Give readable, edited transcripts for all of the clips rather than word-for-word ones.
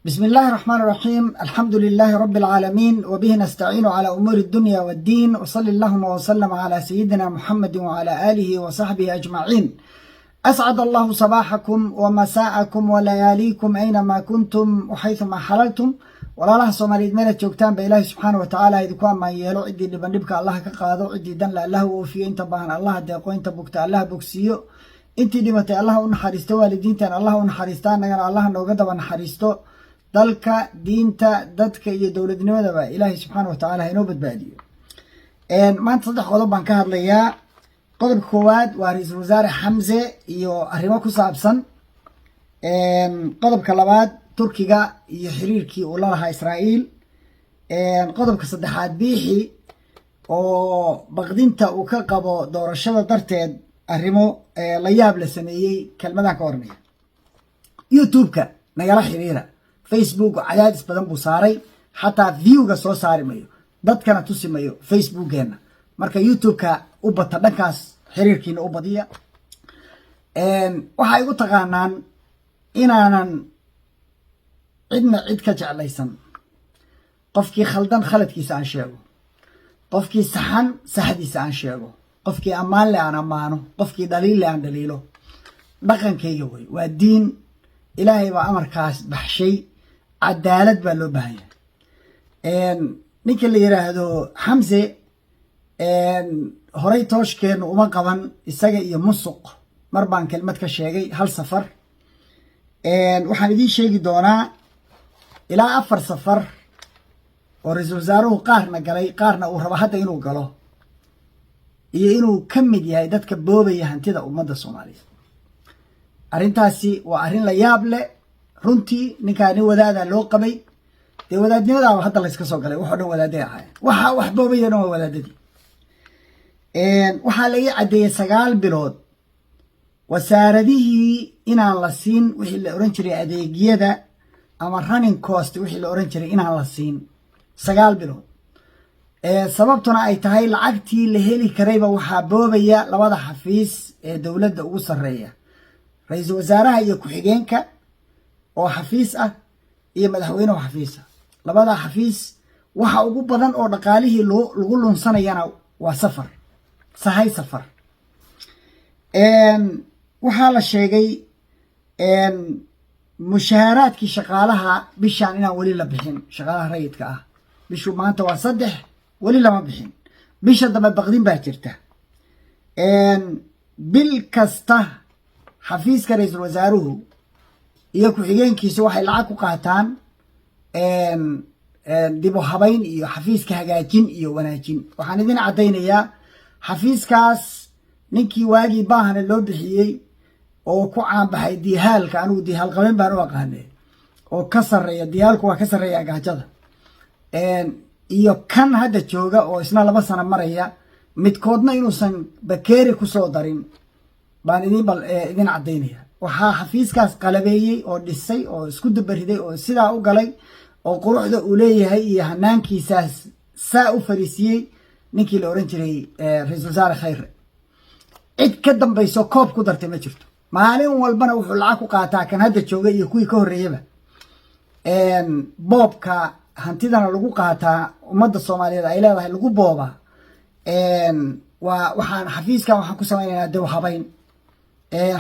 بسم الله الرحمن الرحيم، الحمد لله رب العالمين، وبه نستعين على أمور الدنيا والدين، وصل اللهم وسلم على سيدنا محمد وعلى آله وصحبه أجمعين. أسعد الله صباحكم ومساءكم ولياليكم أينما كنتم وحيثما حللتم. Walaalaha Soomaaliyeed meelaad joogtaan ba, Ilaahay subxaana wa tacaala idinku ammaan yeelo. Ciddii dhiban dhibka Allah ka qaado, ciddii danle Allah u oofiyo, inta baahan Allah deeqo, inta bugta Allah bogsiiyo, intii dhimatay Allah u naxariisto, waalidiintan Allah u naxariista, annagana Allah nooga daba naxariisto. Dalka, diinta, dadka iyo dowladnimadaba Ilaahay subxaana wa tacaala ha inoo badbaadiyo. Maanta saddex qodob baan ka hadlayaa. Qodobka koowaad waa Ra-iisul Wasaare Xamse iyo arrimo ku saabsan. Qodobka labaad, Turkiga iyo xiriirkii uu la lahaa Israa'iil. Qodobka saddexaad, Biixi oo baqdinta uu ka qabo doorashada darteed arrimo la yaab la sameeyey. Kelmadaan ka oranaya, YouTube-ka nagala xiriira. Facebook cadaadis badan buu saaray, xataa viewga soo saari mayo, dadkana tusi mayo Facebookeenna. Marka YouTube-ka u bata, dhankaas xiriirkiina u badiya. Waxay igu taqaanaan inaanan cidna cid ka jeclaysan. Qofkii khaldan khaladkiisa aan sheego, qofkii saxan saxdiisa aan sheego, qofkii ammaan le aan ammaano, qofkii dhaliil le aan dhaliilo. Dhaqankayga wey, waa diin. Ilaahay baa amarkaas baxshay. Cadaalad baa loo baahan yahay. Ninka la yidhaahdo Xamse, horay tooshkeennu uma qaban isaga iyo musuq. Mar baan kelmad ka sheegay hal safar. Waxaan idiin sheegi doonaa ilaa afar safar oo ra-iisul wasaaruhu qaarna galay, qaarna uu rabo hadda inuu galo, iyo inuu ka mid yahay dadka boobaya hantida ummadda Soomaaliyeed. Arrintaasi waa arrin la yaab leh runtii. Ninkaa nin wadaada loo qabay. Dee wadaadnimadaaba hadda layska soo galay, waxo dhan wadaaday ahaayeen. Waxa wax boobaya dhan waa wadaadadii. Waxaa laga caddeeyey 9 bilood wasaaradihii inaan la siin wixii la oran jiray adeegyada ama running cost, wixii la oran jiray inaan la siin 9 bilood. Sababtuna ay tahay lacagtii la heli karayba waxaa boobaya labada xafiis ee dowladda ugu sarreeya: ra-iisul wasaaraha iyo ku-xigeenka oo xafiis ah, iyo madaxweynuhu xafiis ah. Labada xafiis waxa ugu badan oo dhaqaalihii lagu lunsanayana waa safar, sahay safar. Waxaa la sheegay mushaaharaadkii shaqaalaha bishaan inaan weli la bixin. Shaqaalaha rayidka ah, bishu maanta waa 3, weli lama bixin. Bisha dambe baqdin baa jirta. Bil kasta xafiiska ra-iisul wasaaruhu iyo ku-xigeenkiisu waxay lacag ku qaataan dib u habayn iyo xafiiska hagaajin iyo wanaajin. Waxaan idin caddaynayaa xafiiskaas ninkii waagii baahana loo bixiyey oo ku caanbaxay diihaalka, anigu diihaal qaben baan u aqaane, oo ka sarreeya diihaalku, waa ka sarreeya gaajada, iyo kan hadda jooga oo isna 2 sano maraya, midkoodna inuusan bakeeri kusoo darin baan idin bal idin caddaynaya. Waxaa xafiiskaas qalabeeyey oo dhisay oo isku dabariday oo sidaa u galay oo quruxda uu leeyahay iyo hanaankiisaas saa u fariisiyey ninkii la oran jiray ra-iisul wasaare Khayre. Cid ka dambayso koob ku dartay ma jirto. Maalin walbana wuxuu lacag ku qaataa kan hadda joogay iyo kuwii ka horreeyaba. Boobka hantidana lagu qaataa ummadda Soomaaliyeed ay leedahay lagu boobaa waa waxaan xafiiskan waxaan ku samaynaynaa dib habayn,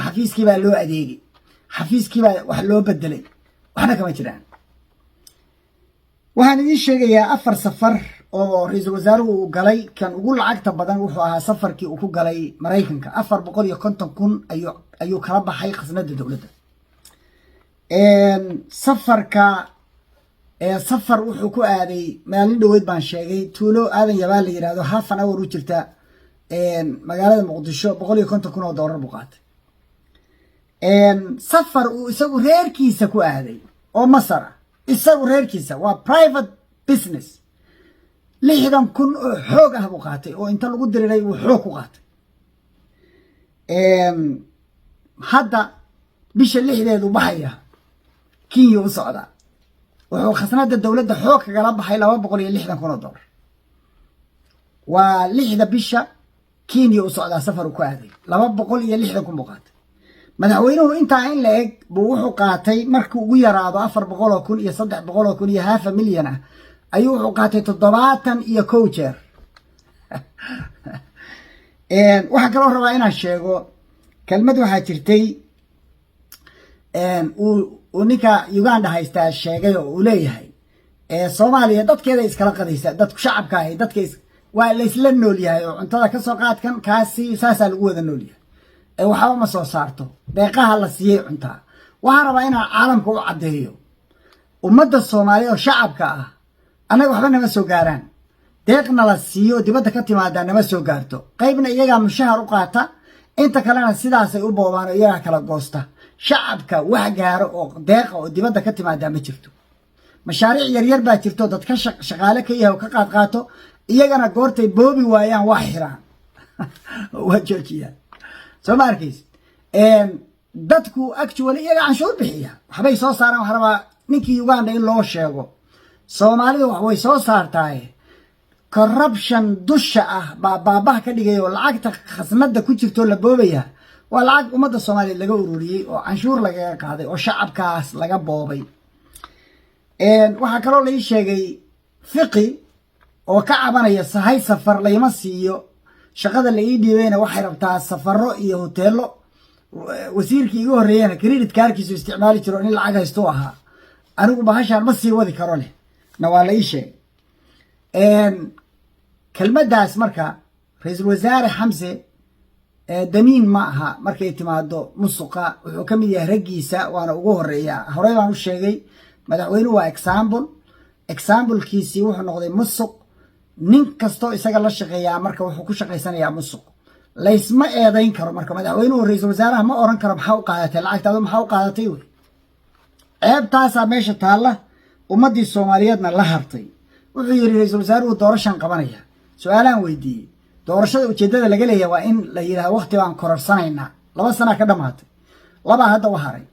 xafiiskii baa loo adeegay, xafiiskii baa wax loo bedelay. Waxna kama jiraan. Waxaan idiin sheegayaa afar safar oo ra-iisul wasaaruhu uu galay. Kan ugu lacagta badan wuxuu ahaa safarkii uu ku galay Maraykanka. 450,000 ayuu kala baxay khasnada dowladda. Safarka safar wuxuu ku aaday, maalin dhoweyd baan sheegay, tuulo Aadan Yabaal la yihahdo, half an hour u jirta magaalada Muqdisho. $150,000 buu qaatay. Safar uu isagu reerkiisa ku aaday oo Masar ah, isagu reerkiisa, waa private business, 60,000 oo xoog ah buu qaatay, oo inta lagu diriray uu xoog ku qaatay. Hadda bisha 6deedu baxaya, Kenya u socdaa. Wuxuu khasnada dowladda xoog kagala baxay $260,000. Waa 6da bisha, Kenya u socdaa, safar uu ku aaday, 260,000 buu qaatay. Madaxweynuhu intaa in la eg buu wuxuu qaatay markuu ugu yaraado 400,000 iyo 300,000 iyo half a million ah ayuu wuxuu qaatay 71 jeer. Waxaan kaloo rabaa inaan sheego kelmad. Waxaa jirtay uu ninka Uganda haystaa sheegay oo uu leeyahay Soomaaliya dadkeeda iskala qadaysa, dadku shacabka ahi dadka waa laysla nool yahay oo cuntada kasoo qaadkan kaasi saasaa lagu wada nool yahay, waxba ma soo saarto, deeqaha la siiyey cuntaa. Waxaan rabaa inaan caalamka u caddeeyo, ummadda Soomaaliya oo shacabka ah annaga waxba nama soo gaaraan. Deeqna la siiyo dibadda ka timaadaa nama soo gaarto. Qaybna iyagaa mushahar u qaata, inta kalena sidaasay u boobaan oo iyagaa kala goosta. Shacabka wax gaaro oo deeqa oo dibadda ka timaadaa ma jirto. Mashaariic yaryar baa jirto dad ka shaqaale ka yahay oo ka qaad qaato, iyagana goortay boobi waayaan waa xiraan, waa joojiyaan. Soo ma arkaysid? Dadku actually iyaga canshuur bixiya, waxbay soo saaraan. Waxaa rabaa ninkii Uganda in loo sheego, Soomaalida wax way soo saartaaye, corruption dusha ah baa baabaha ka dhigaya oo lacagta khasnada ku jirtoo la boobaya waa lacag ummadda Soomaaliyeed laga ururiyey oo canshuur lagaga qaaday oo shacabkaas laga boobay. Waxaa kaloo lai sheegay Fiqi oo ka cabanaya sahay safar layma siiyo, shaqada la ii dhiibayna waxay rabtaa safaro iyo hoteelo, wasiirkii iga horreeyana credit cardkiisu isticmaali jiro, nin lacag haystu ahaa, anigu bahashaan ma sii wadi karo leh na waa la ii sheegay kelmaddaas. Marka ra-iisul wasaare Xamse damiin ma aha markay timaado musuqa. Wuxuu ka mid yahay raggiisa, waana ugu horeeyaa. Horey baan u sheegay, madaxweynuhu waa example. Examplekiisii wuxuu noqday musuq. Nin kastoo isaga la shaqeeyaa marka wuxuu ku shaqaysanayaa musuq. Laysma eedayn karo. Marka madaxweynuhu ra-iisul wasaaraha ma oran karo maxaa u qaadatay lacagtaadu, maxaa u qaadatay wey. Ceebtaasaa meesha taalla, ummaddii Soomaaliyeedna la hartay. Wuxuu yidhi ra-iisul wasaaruhu doorashan qabanaya. Su-aalaan weydiiyey: doorashada ujeeddada laga leeyahay waa in la yidhahdo waqti baan kororsanaynaa. 2 sanaa ka dhamaatay, labaa hadda u haray.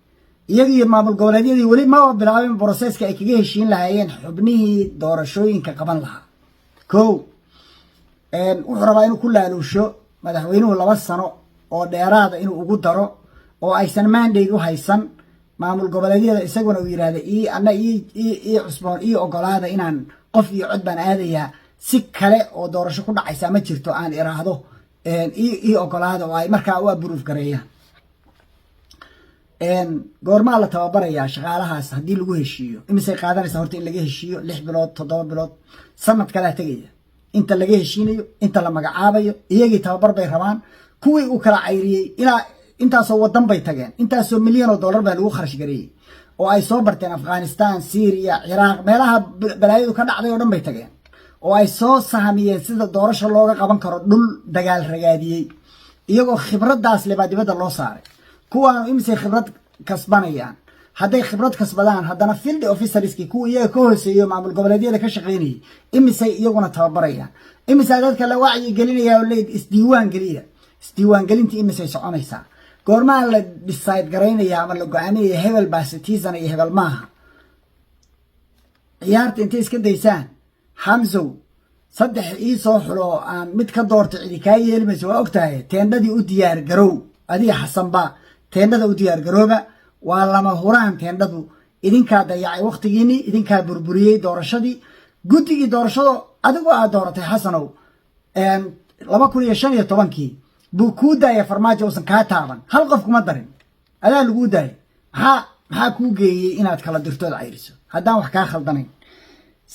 Iyagiiyo maamul goboleedyadii weli maba bilaabin processka ay kaga heshiin lahaayeen xubnihii doorashooyinka qaban lahaa. Ko wuxuu rabaa inuu ku laaluusho madaxweynuhu 2 sano oo dheeraada inuu ugu daro oo aysan mandate u haysan maamul goboleedyada, isaguna uu yidhahda ii ana ii cusboon ii ogolaada inaan qof iyo cod baan aadayaa, si kale oo doorasho ku dhacaysaa ma jirto, aan iraahdo ii ogolaada oo ay markaa u approve gareeyaan. Goormaa la tababarayaa shaqaalahaas haddii lagu heshiiyo? Imisay qaadanaysaa horta in laga heshiiyo? 6 bilood, 7 bilood, sanad kalea tegaya inta laga heshiinayo, inta la magacaabayo. Iyagii tababar bay rabaan. Kuwii uu kala cayriyey ilaa intaasoo wadan bay tageen, intaasoo milyan oo dollar baa lagu kharash gareeyey oo ay soo barteen. Afghanistan, Syria, Ciraaq, meelaha balaayadu ka dhacday oo dhan bay tageen oo ay soo sahamiyeen sida doorasho looga qaban karo dhul dagaal ragaadiyey. Iyagoo khibraddaas le baa dibadda loo saaray. Kuwaanu imisay khibrad kasbanayaan? Hadday khibrad kasbadaan, haddana field officerskii, kuwa iyaga ka hooseeyo maamul goboleedyada ka shaqaynayay, imisay iyaguna tababarayaan? Imisaa dadka la wacyi gelinaya oo leyd isdiiwaan geliya? Isdiiwaan gelintii imisay soconaysaa? Goormaa la decide garaynaya ama la go-aaminaya hebel baa citizen iyo hebel maaha? Ciyaarta intay iska daysaan, Xamsow, saddex ii soo xulo aan mid ka doorto, cidi kaa yeelimayso, waa og tahay. Teendhadii u diyaar garow, adiga Xasanba teendhada u diyaar garooba, waa lama huraan teendhadu. Idinkaa dayacay wakhtigiinii, idinkaa burburiyey doorashadii. Guddigii doorashado adigu aad dooratay, Xasanow, 2015-kii buu kuu daaya Farmaajo uusan kaa taaban, hal qof kuma darin, adaa laguu daayay. Maxaa kuu geeyey inaad kala dirtood cayriso haddaan wax kaa khaldanayn?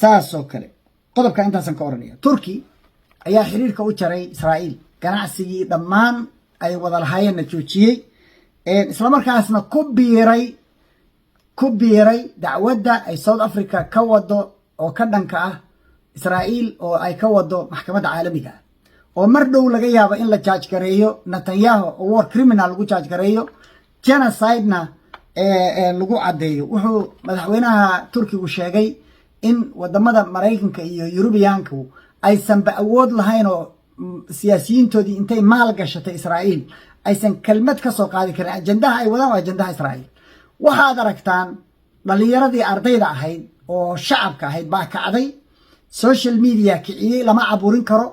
Saasoo kale qodobka intaasan ka oranaya. Turki ayaa xiriirka u jaray Israa'iil, ganacsigii dhammaan ay wada lahaayeenna joojiyey, islamarkaasna ku biiray dacwadda ay South Africa ka wado oo ka dhanka ah Israa'iil oo ay ka wado maxkamadda caalamiga ah, oo mar dhow laga yaabo in la charge gareeyo Netanyahu oo war criminal lagu charge gareeyo, genocide-na lagu caddeeyo. Wuxuu madaxweynaha Turkigu sheegay in wadamada Maraykanka iyo Yurubiyaanku aysanba awood lahayn oo siyaasiyiintoodii intay maal gashatay Israa'iil aysan kelmad ka soo qaadi karin. Ajandaha ay wadaan waa ajandaha Israa'iil. Waxaad aragtaan dhallinyaradii ardayda ahayd oo shacabka ahayd baa kacday, social media kiciyey, lama caburin karo.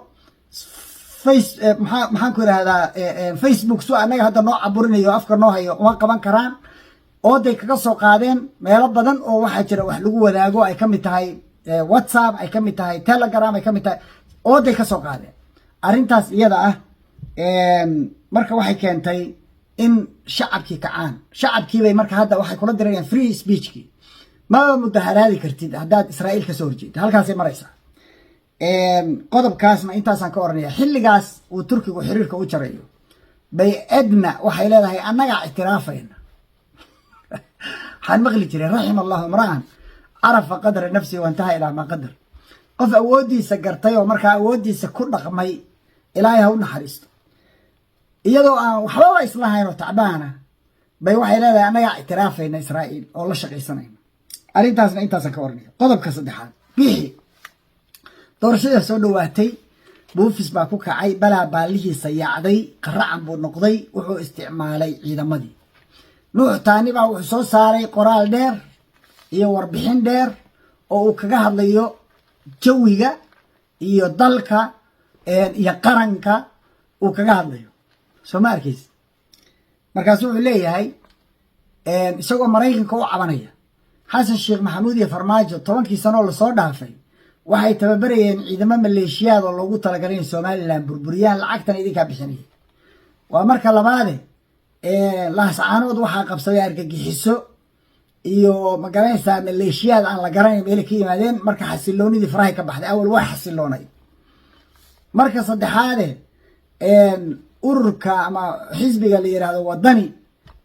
Face, maxaan ku idhahdaa, Facebook su annaga hadda noo caburinayo, afka noo hayo, uma qaban karaan. Ooday kaga soo qaadeen meelo badan oo waxaa jira wax lagu wadaago, ay ka mid tahay WhatsApp, ay ka mid tahay Telegram, ay ka mid tahay. Ooday ka soo qaadeen arrintaas iyada ah. Marka waxay keentay in shacabkii kacaan. Shacabkiibay marka hadda waxay kula dirayaan free speechkii. Maba mudaharaadi kartid haddaad Israa'iil kasoo horjeedo. Halkaasay maraysaa. Qodobkaasna intaasaan ka oranaya. Xilligaas uu Turkigu xiriirka u jarayo bay Edna waxay leedahay, annagaa ictiraafayna. Waxaan maqli jiray, "رحم الله امرأ عرف قدر نفسه وانتهى إلى ما قدر." Qof awooddiisa gartay oo markaa awooddiisa ku dhaqmay, Ilaahay ha u naxariisto. Iyadoo aan waxbaba islahayn oo tacbaana bay waxay leedahay, annagaa ictiraafayna Israa'iil oo la shaqaysanayna. Arrintaasna intaasaan ka oranaya. Qodobka saddexaad, Bixi doorashada soo dhowaatay, buufis baa ku kacay, balaa baallihiisa yaacday, qaracan buu noqday, wuxuu isticmaalay ciidamadii. Nuux Taani baa wuxuu soo saaray qoraal dheer iyo warbixin dheer oo uu kaga hadlayo jawiga iyo dalka iyo qaranka uu kaga hadlayo. Soo ma arkaysa? Markaasu wuxuu leeyahay, isagoo Maraykanka u cabanaya, Xasan Sheekh Maxamuud iyo Farmaajo 10kii sanoo lasoo dhaafay waxay tababarayeen ciidamo maleeshiyaad oo loogu talagalay in Somaliland burburiyaan, lacagtana idinkaa bixinaya. Waa marka labaade, Laascaanood waxaa qabsaday argagixiso iyo, magaranaysaa, maleeshiyaad aan la garanayn meelay ka yimaadeen. Marka xasiloonidii farahay ka baxday, awal waa xasiloonay. Marka saddexaade, ururka ama xisbiga la yidhaahdo Wadani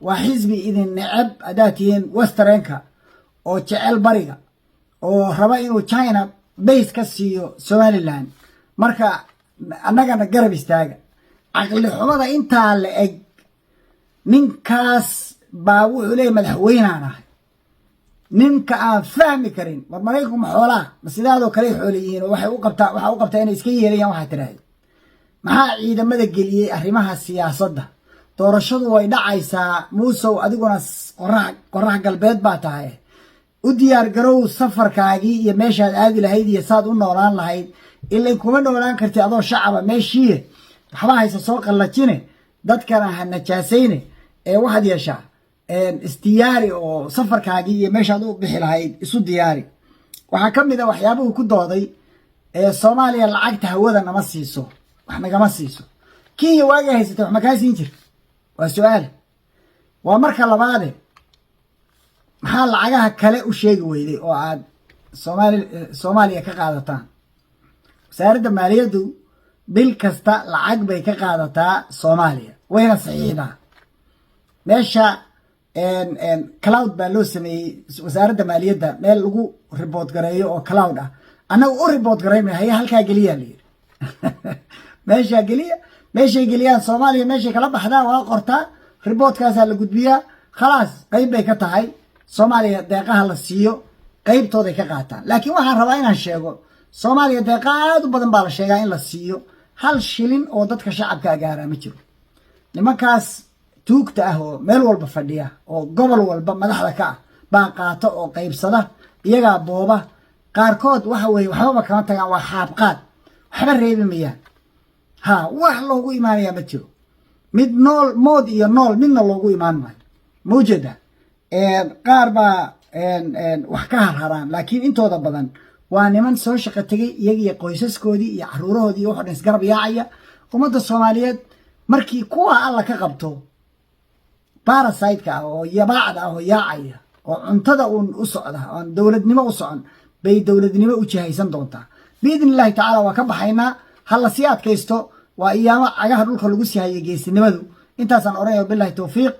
waa xisbi idin neceb haddaad tihiin westernka, oo jecel bariga, oo raba inuu China base ka siiyo Somaliland. Marka annagana garab istaaga. Caqli xumada intaa la eg, ninkaas baa wuxuu leeyahy madaxweynaan ahay. Ninka aan fahmi karin, war Maraykanku ma xoolaa? Ma sidaadoo kale xoole yihiin oo waxay u qabtaa, waxaa u qabtaa inay iska yeelayaan? Waxaa tidhaahda, maxaa ciidamada geliyey arrimaha siyaasadda? Doorashadu way dhacaysaa, Muusow. Adiguna qorax galbeed baa tahay. U diyaar garow safarkaagii iyo meeshaad aadi lahayd iyo saad u noolaan lahayd. Ilan kuma noolaan karti adoo shacaba meeshiiye. Waxba haysa soo qallajine, dadkana ha najaasayne. Ee waxaad yeeshaa, isdiyaari oo safarkaagii iyo meeshaad u bixi lahayd isu diyaari. Waxaa ka mid a waxyaabuhu ku dooday, Soomaaliya lacagta hawada nama siiso, wax nagama siiso. Kenya waagii haysatay wax makaa siin jirta? Waa su-aal. Waa marka labaade, maxaa lacagaha kale u sheegi weyday oo aad Soomaaliya ka qaadataan? Wasaaradda maaliyaddu bil kasta lacag bay ka qaadataa Soomaaliya, wayna saxiixdaa. Meesha cloud baa loo sameeyey wasaaradda maaliyadda, meel lagu report gareeyo oo cloud ah. Annaga u report garayn haya, halkaa geliyaa la yidhi, meeshaa geliya. Meeshay geliyaan Soomaaliya, meeshay kala baxdaa waa qortaa, reportkaasaa la gudbiyaa, khalaas. Qayb bay ka tahay Soomaaliya deeqaha la siiyo, qaybtooday ka qaataan. Laakiin waxaan rabaa inaan sheego, Soomaaliya deeqa aad u badan baa la sheegaa in la siiyo. Hal shilin oo dadka shacabkaa gaaraa ma jiro. Nimankaas tuugta ah oo meel walba fadhiya oo gobol walba madaxda ka ah baa qaata oo qaybsada, iyagaa booba. Qaarkood waxa weeye waxbaba kama tagaan, waa xaabqaad, waxba reebi mayaan. Ha, wax loogu imaanayaa ma jiro. Mid nool, mood iyo nool midna loogu imaan maayo. Ma ujeeda? Qaar baa wax ka harharaan, laakiin intooda badan waa niman soo shaqo tegay, iyagiyo qoysaskoodii iyo caruurahoodii iyo waxo dhan isgarab yaacaya. Ummadda Soomaaliyeed markii kuwa Alla ka qabto, parasiteka ah oo yabaacda ah oo yaacaya oo cuntada uun u socda oon dowladnimo u socon bay dowladnimo u jihaysan doontaa, بإذن الله تعالى. Waa ka baxaynaa, ha la sii adkaysto. Waa iyaamo cagaha dhulka lagu sii hayay geesinimadu. Intaasaan odhanaya. بالله التوفيق.